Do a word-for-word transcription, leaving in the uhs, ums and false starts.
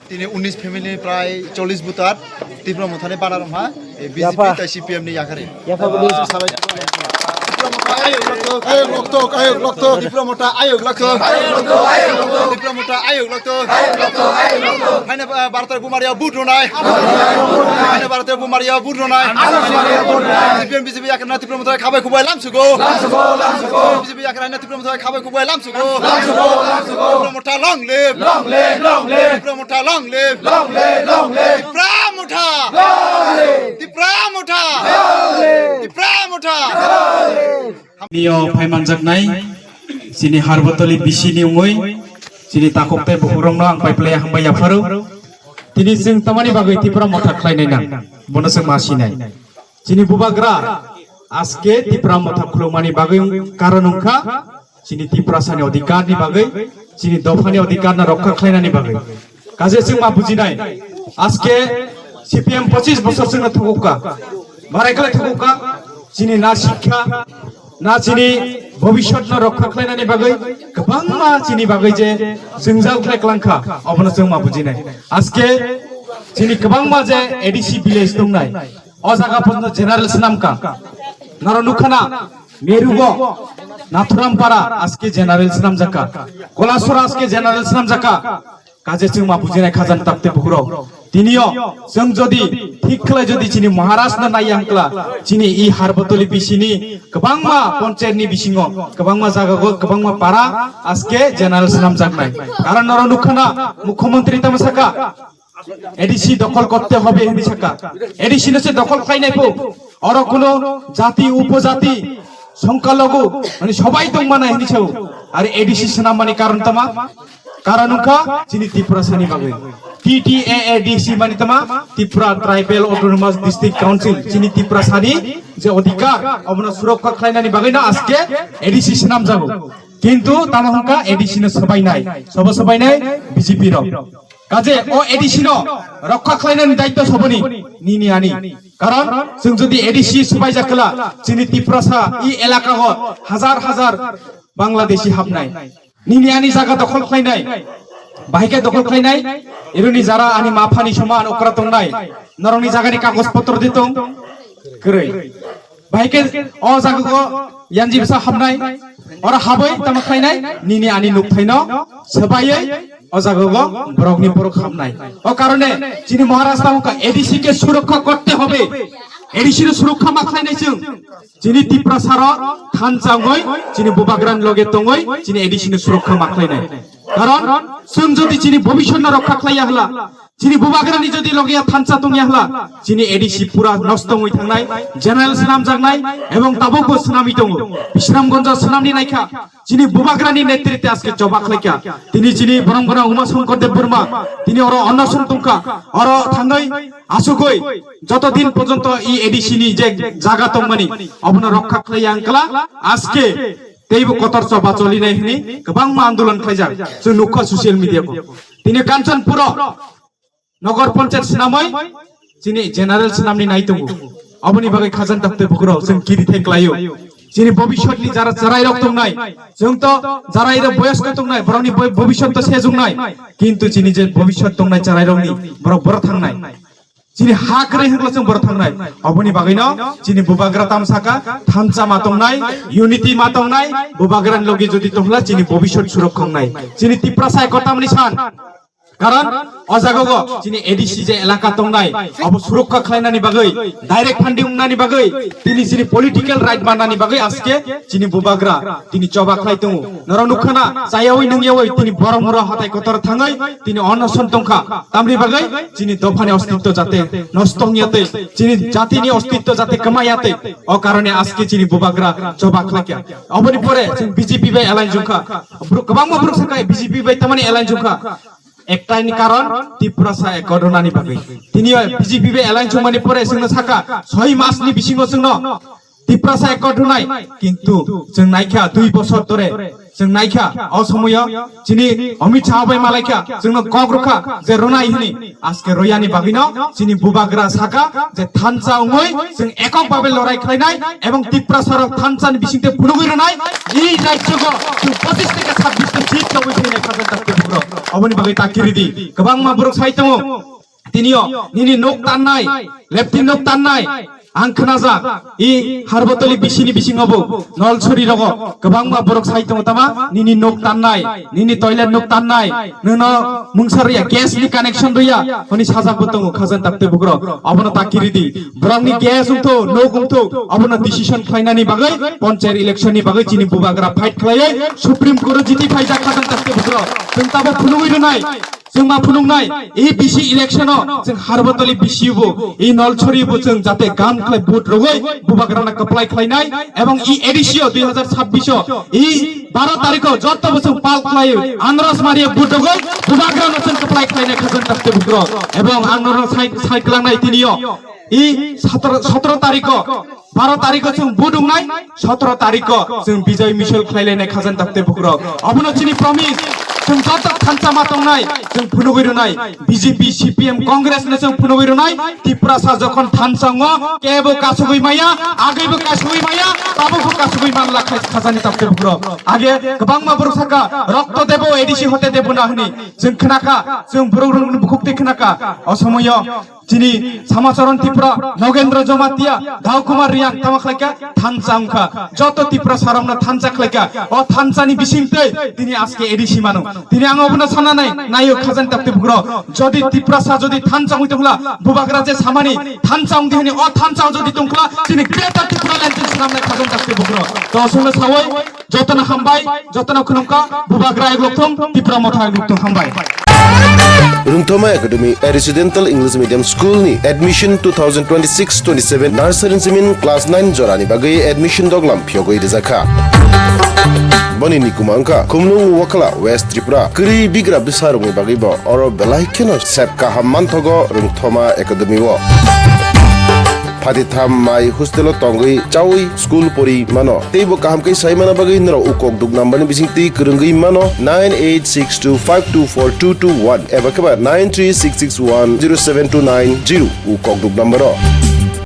Tini unis family prai chollis voter Tipra Mothani banner wngkha, eh, B J P Yapha. Tai C P M ni yakarwi. Yapha bwdwi. Sabai. Tipra Motha ayok loktok, ayok loktok, ayok loktok. Tipra Motha ayok loktok. Tipra Motha ayok loktok. Haino, eh, Bharat Bumariya vote rwnai. Haino Bharat Bumariya vote rwnai. C P M B J P yakarna Tipra Motha khabai khubai lamsugo. B J P yakarna Tipra Motha khabai khubai lamsugo. Tipra Motha long live. Long live, long live. Tipra Motha long live. Long live, long live. Tipra Motha. Long live. Tipra Motha. Long live. Tipra Motha. Long live. Nio phaimanjaknai chini Harbotoli bisini wngwi chini takhuk tei bukhuk rokno ang paiplai hambai yapharo. Tini chwng tamani bagwi Tipra Motha khlainai nang, bono chwng ma sinai. Chini bubagra aske Tipra Motha khulumani bagwi karon wngkha chini Tiprasani odhikarni bagwi, chini dophani odhikarno rokha khlainani bagwi. Kaje chwng ma bujinai, aske C P M pochis bosor chwngno thukukha, barai khlai thukukha, chini na sikha, na chini bhobishyotno rokha khlainani bagwi kwbangma chini bagwi je jwngjal khlai klangkha, obono chwng ma bujinai. Aske chini kwbangma je A D C village tongnai, o jaga porjonto general swnamkha. Noro nukha na, Merugo, Nathuram Para aske general swnamjakha, Kolasora aske general swnamjakha. Kaje chwng ma bujinai khajan takte bukurok. Tinio chwng jodi thik khlai jodi chini Maharaj no naiya hwnkla, chini i Harbotoli bisini kwbangma panchayat ni bisingo, kwbangma jaga go, kwbangma para aske general swnamjaknai. Karon noro nukha na, Mukhyamantri tamo saka, A D C dokhol korte hobe hwnwi saka. A D C no se dokhol khlainai po. Oro kuno jati, upojati, songkhalogu, mane sobai tongmana hwnwi sao. Are A D C swnammani karon tama? Karon wngkha chini Tiprasani bagwi. T T A A D C mani tama? Tripura Tribal Autonomous District Council. Chini Tiprasani je odhikar, obono surokha khlainani bagwino aske A D C swnamjago. Kintu tamo hwnkha A D C no sobainai. Sobo sobainai B J P rok. Kaje o A D C no rokha khlainani daitto soboni nini ani. Karon chwng jodi A D C swbai jakla chini Tiprasa i elaka go hajar hajar Bangladeshi hapnai. Nini ani jaga dokhol khlainai. Bahai khe dokhol khlainai. Ironi jara ani ma phani soman okra tongnai. Norokni jagani kagoj potro di tong. Kwrwi. Bahai khe o jaga go yanji bisa hapnai. Ora haboi tamo khlainai. Nini ani nuk thaino. Swbaiwi O jaga go borokni borok hamnai. O karone chini Maharaj ta wngkha A D C ke surokha korte hobe. A D C no surokha ma khlainai chwng. Chini Tiprasa rok thansa wngwi chini bubagrani loge tongwi chini A D C no surokha ma khlainai. Karon chwng jodi chini bobiswt no rokha khlaiya hwla, chini bubagrani jodi loge ya thansa tongya hwla, chini A D C pura nosto wngwi thangnai, general swnamjaknai ebong tabukbo swnamwi tongo. Bisramganjo swnamni naikha. Chini bubagrani netrite aske choba khlaikha. Tini chini borong borong Uma Shankar Debbarma, tini oro onnoson tongkha, oro thangwi asugwi joto din porjonto i A D C ni je jaga tongmani, obono rokha khlaiya wngkla, aske teibo kotor choba cholinai hwnwi kwbangma andolon khlaijak, chwng nukha social media o. Tini Kanchanpuro Nogor Panchayat swnamwi chini general swnamni nai tongo. Aboni bagwi khajan takte bukurok chwng kiri thai klaio. Chini bobiswtni jara chwrairok tongnai, chwng to jarairok boyosko tongnai, borokni bo-, bobiswt to sejongnai. Kintu chini je bobiswt tongnai chwrairokni borok boro thangnai. Chini ha kwrwi hwnkla chwng boro thangnai. Aboni bagwino chini bubagra tam saka thansa ma tongnai, unity ma tongnai, bubagrani logi jodi tongla chini bobiswt surok khongnai. Chini Tiprasa ekota mani san. Karon o jaga go chini A D C je elaka tongnai, abo surokha khlainani bagwi, direct funding wngnani bagwi, tini chini political right mannani bagwi aske chini bubagra tini choba khlai tongo. Norok nukha na, chayawi nungyawi tini borok moro hatai kotor thangwi tini onoson tongkha. Tamni bagwi chini dophani ostitto jate nosto wngya tei, chini jatini ostitto jate kwmaya tei, o karone aske chini bubagra choba khlaikha. Oboni pore chwng B J P bai alliance wngkha. Borok kwbangma borok sakha B J P bai tamani alliance wngkha. Ektaini karon Tiprasa ekot rwnani bagwi. Tini o B J P bai alliance wngmani pore chwngno saka soi masni bisingo chwngno Tiprasa ekot rwnai, kintu chwng naikha dui bosor dhore Chwng naikha, o somoyo chini Amit Shah bai malaikha, chwngno kok rwkha je rwnai hwnwi. Aske rwyani bagwino chini bubagra saka je thansa wngwi chwng ekok babe lorai khlainai ebong Tiprasarok thansani bisingte phunugwi rwnai. I rajyogo chwng pochis theke sabbish ta seat chogwi phainai khajang takte bukrok. Oboni bagwi takiridi. Kwbangma borok sai tongo. Tinio nini nok tannai, leptin nok tannai, ang khnajak, i Harbotoli bisini bisingo bo Nolsori rogo kwbangma borok sai tongo tama, nini nok tannai, nini toilet nok tannai, nono mungsa rwya, gas ni connection rwya, hwnwi sajak bo tongo khajang takte bukrok, obono takiridi, borokni gas wngtho, nok wngtho, obono decision khlainani bagwi, panchayat election ni bagwi chini bubagra fight khlaiwi Supreme Court o jiti phaijak khajang takte bukrok, chwng tabo phunugwi rwnai. Chwng ma phunuknai, e B C election o chwng Harbotoli B C bo, e Nolsori bo chwng jate gam khlai vote rogoi, bubagrana kwplai khlainai, ebong e A D C o dui hazar sabbish o, e baro tarikh o joto bo chwng pal khlai, anros mari vote rogoi, bubagrana chwng kwplai khlainai khajang takte bukrok, ebong ang norok sai, sai kwlangnai tinio, e sotoro, sotoro tarikh o, baro tarikh o chwng vote wngnai, sotoro tarikh o chwng Bijoy Michel khlailainai khajang takte bukrok. Obono chini promise, chwng joto thansa ma tongnai, chwng phunugwi rwnai, B J P, C P M, Congress no chwng phunugwi rwnai, Tiprasa jokhon thansa wngo, kebo kasugwi maya, agwibo kasugwi maya, tabukbo kasugwi manla khai khajani takte bukrok. Age kwbangma borok saka, rokto debo, A D C hote debo na hwnwi, chwng khnakha, chwng borok rokni bukhuk twi khnakha, o somoyo, Chini Samacharan Tripura, Nogendra Jamatia, Dhaukumar Riang, tamo khlaikha, thansa wngkha. Joto Tiprasarokno thansa khlaikha. O thansani bisingtwi tini aske A D C mano. Tini ang obono sananai, nayo khajani takti bukrok. Jodi Tiprasa jodi thansa wngwi tongla, bubagra je samani thansa wngdi hini, o thansa jodi tongkla, tini Greater Tipraland chwng swnamnai khajani takti bukrok. To aswkno sawoi, Jotono hambai, jotono khulumkha, bubagra eglokthung, Tipra motha eglokthung, hambai. Rungthoma Academy, a residential English medium school ni admission two thousand twenty-six twenty-seven nursery simin class nine jorani bagwi admission doglam phiyogwi rijakha. Boni nikuma wngkha Khumlung Wakhala, West Tripura. Kwrwi bigra bwsarokni bagwi bo oro belai kheno sep kaham manthogo Rungthoma Academy o. Phatitham mai hostel o tongwi chawi school pori mano. Teibo kaham khe sai mana bagwi norok ukok duk number ni bisingtwi kwrwngwi mano nine eight six two five two four two two one eba khe ba nine three six six one zero seven two nine zero ukok duk number o.